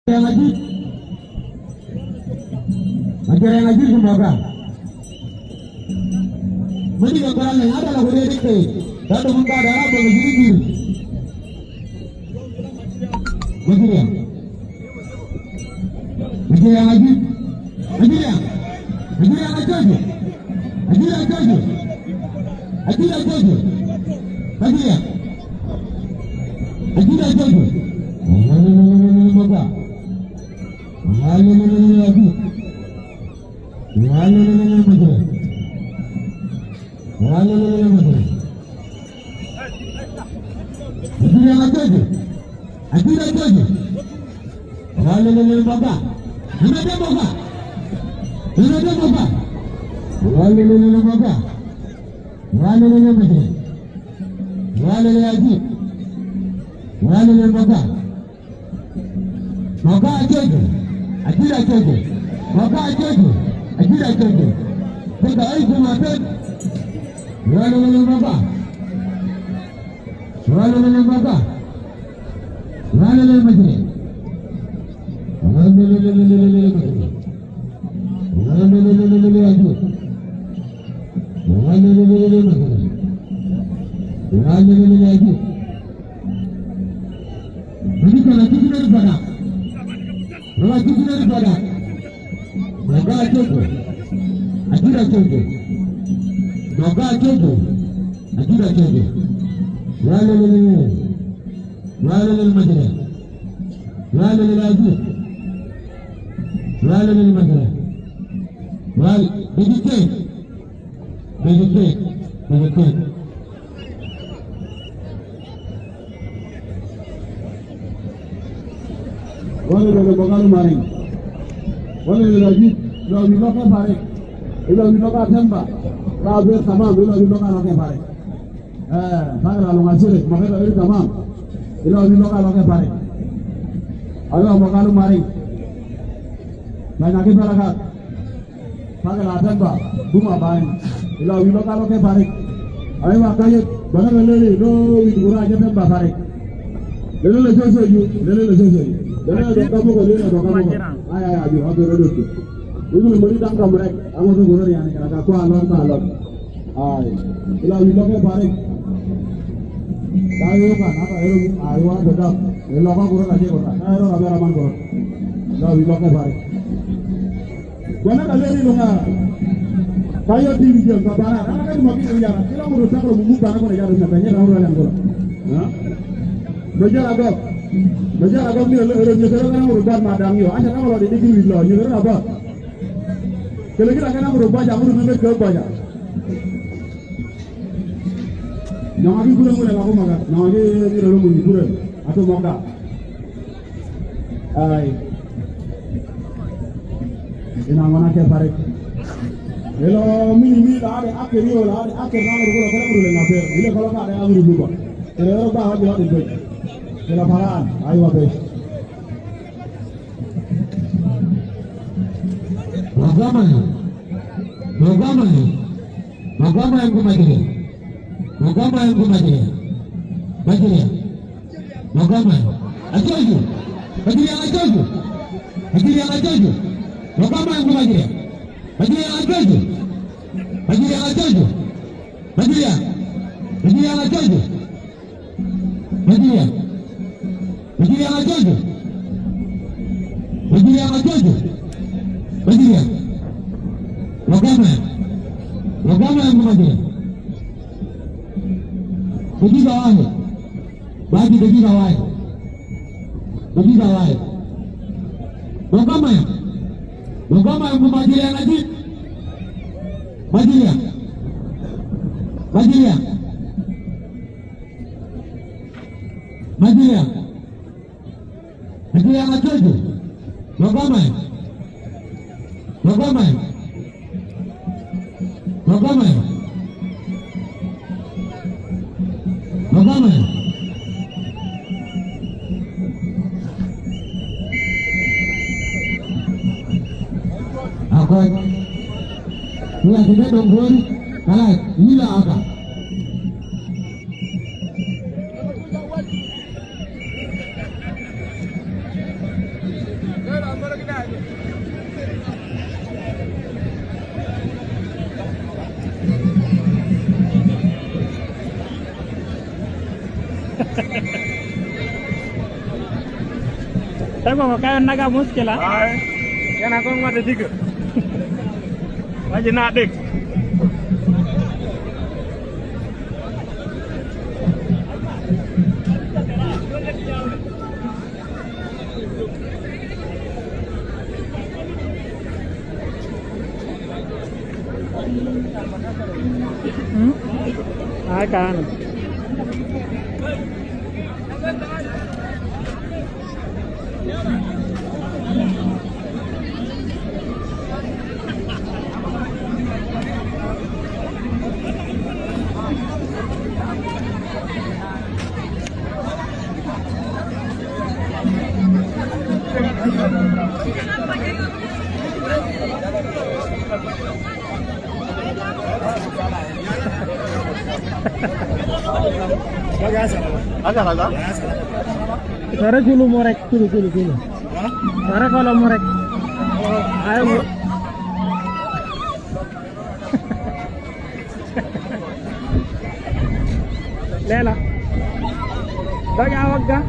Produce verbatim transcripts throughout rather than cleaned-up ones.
Yang ajib. Macam yang ajib semua kan. Mending yang kurang yang ada lah boleh dikte. Satu muka ada apa boleh dikte. Macam yang. Macam yang ajib. Macam yang. Macam yang ajib. Ajib ajib. Ajib ajib. Macam yang. Ajib ajib. Maka. Walelelelele, Aji. Walelelelele, Majire. Walelelelele, Majire. Aji, Aji, Aji. Aji, Aji, Aji. Walelelele, Maka. Hana de Maka. Hana de Maka. Walelelele, Maka. Walelelele, Majire. Walelele, Aji. Walelele, Maka. Maka ajojo, ajira ajojo. Maka ajojo, ajira ajojo. Teka ai kuma pen. Walelele maka. Walelele maka. Walelele majire. Walelele majire. Walelele ajo. Walelele majire. Walelele ajo. Jadi kalau kita daripada, kalau kita daripada, maka ajojo, ajira ajojo, maka ajojo, ajira ajojo, walelele, walelele majire, walelele ajo, walelele majire, wal, begitu. Begitu, begitu. Walelele maka lu maring. Walelele ajo, ila wi loke parik. Ila wi loke atemba. Rabe tamam, ila wi loke loke parik. Eh, parik lalu ngasirik, maka ila wi tamam. Ila wi loke loke parik. Ayo maka lu maring. Banyak kita rakat. Pakai ladan ba, buma bain. Ila wi loke loke parik. Ay wa kayet, bana lele, no, wi dura aja dan ba parik. Lele le jojo yu, lele le jojo yu. Lele do kamu ko, lele do kamu ko. Ay, ay, ay, yu, abe lele tu. Ibu le mori dang kamu rek, amo tu guru ni ane kara ka, ko alon, ko alon. Ay, ila wi loke parik. Kayo ka, naka ero, ay wa bedap. Ila ka guru ka je ko ta. Kayo ka beraman ko. Ila wi loke parik. Wana ka leri lunga. Kayo di video ka bara. Kana ka di maki ko yara. Kila mo ro takro mo mu bara ko yara na tanya na ro yang ko. Ha? Majar agak. Majar agak ni ero ero ni ero kana mo ro bar madang yo. Asa kana lo di di video ni ero apa? Kala kila kana mo ro baja mo ro me ke baja. Nang agi kurang mo la ko maga. Nang agi ni ro mo ni kurang. Ato maga. Ay. Ina ngona ke parik. Elo mini mi la ade ake rio la ade ake na ru la kala ru la ngabe. Ile kala ka ade amru luba. Ile ro ba ha jila de. Ile paraan. Ay wa be. Magama. Magama. Magama yang kumajire. Magama yang kumajire. Majire. Magama. Ajojo. Majire ajojo. Majire ajojo. Magama yang kumajire. Majire ajojo. Majire ajojo. Majire. Majire ajojo. Majire. Majire ajojo. Majire ajojo. Majire. Magama. Magama yang kumajire. Dagiga wahid. Bagi dagiga wahid. Dagiga wahid. Magama ya. Magama ya, majire ya, Najib. Majire ya. Majire ya. Majire ya. Majire ya, ajojo. Magama ya. Magama ya. Magama ya. Magama ya. Ako. Iya, kita tungguin. Kalau, ila aka. Tayo mo kayo naga muskila. Ay, yan ako ang madadig. Wajib na dik. Hmm? Ay, kaano. Sare kulu morek, kulu, kulu, kulu. Sare kulu morek. Ayo. Lela. Daga awag ka?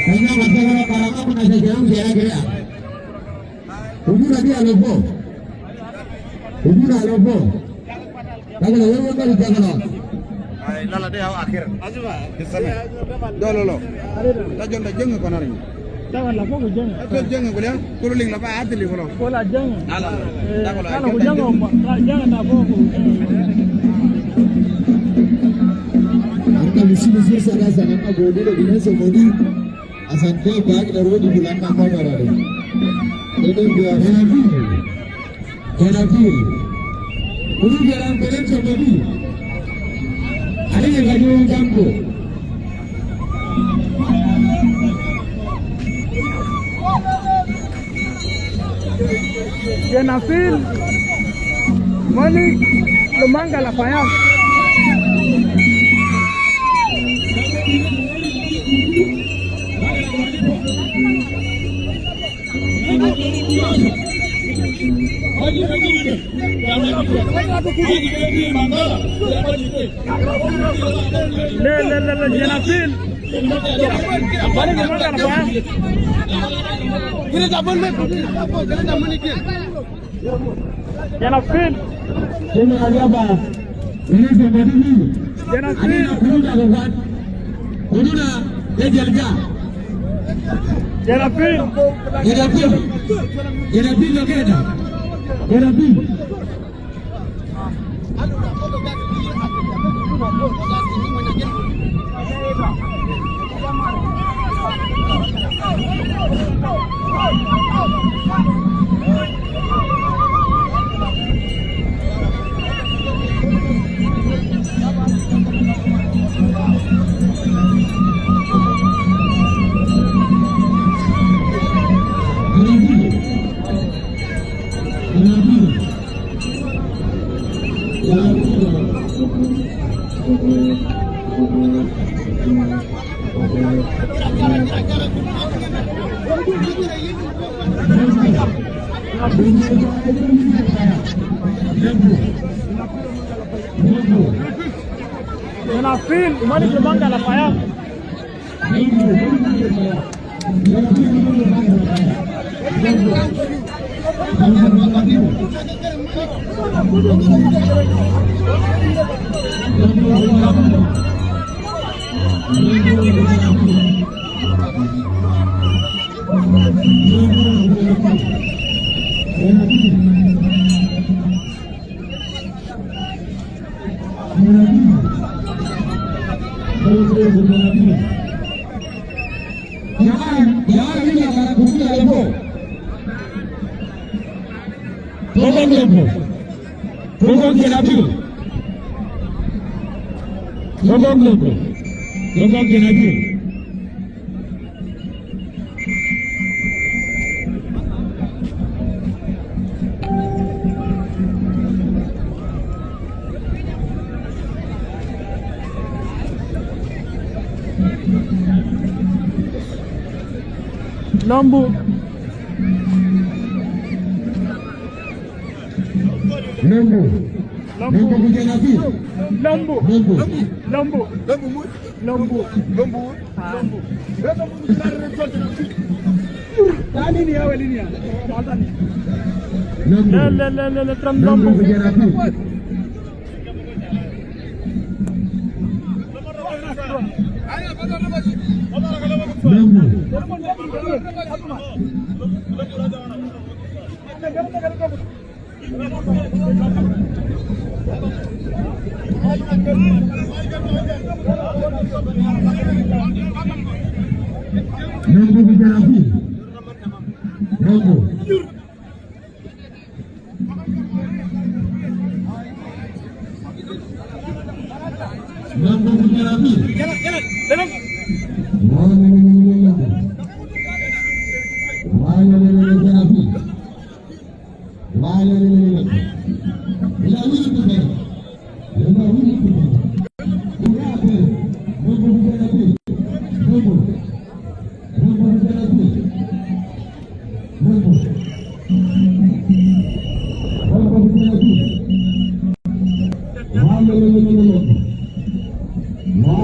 Kanya matagara para ako na sa jang siya kaya. Huwag na di alam po. Huwag na alam po. Tagal na, huwag na di alam. Ay, lala de ako akhir. Dolo, lo. Tajon, tajon ko na rin. Tagal na po, jang. Tajon ko liya. Kuruling la pa, ati li ko lo. Wala jang. Lala. Eh, tagal na, kala ko jang, jang na po ko. Ang kamisibisir sa rasa ng pag-uwi, lo, binasa mo di. Asante bagi daru di bulan apa barari. Ini dia Renabil. Renabil. Ini dia Renabil sama di. Ada yang lagi yang jambu. Yan ang field. Mali, lumanggal ang payag. Le, le, le, le, llena fil. Llena fil. Llena fil. Llena fil. Llena fil. Llena fil, umani kumangga la paya. Tokong lempo. Tokong llena fil. Tokong lempo. Tokong llena fil. Lambu. Lambu. Lambu. Lambu. Lambu. Lambu. Lambu. Lambu. Lambu. Lambu. Tani ni awe linya. Lambu. Le, le, le, le, le, tram lambu. Lambu. Lambu. Lambu bicara api. Lambu. Lambu bicara api. Lambu.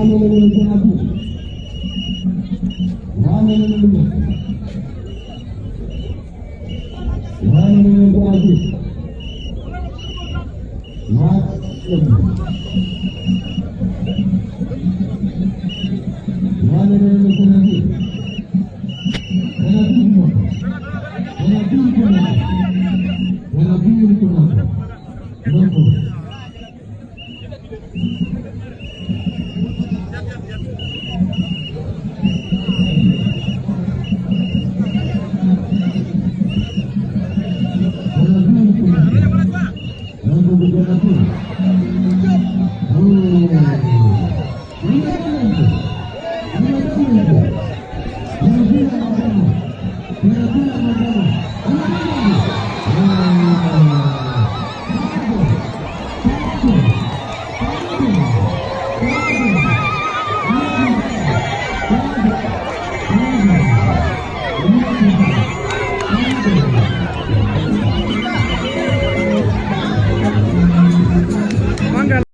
Lambu bicara api.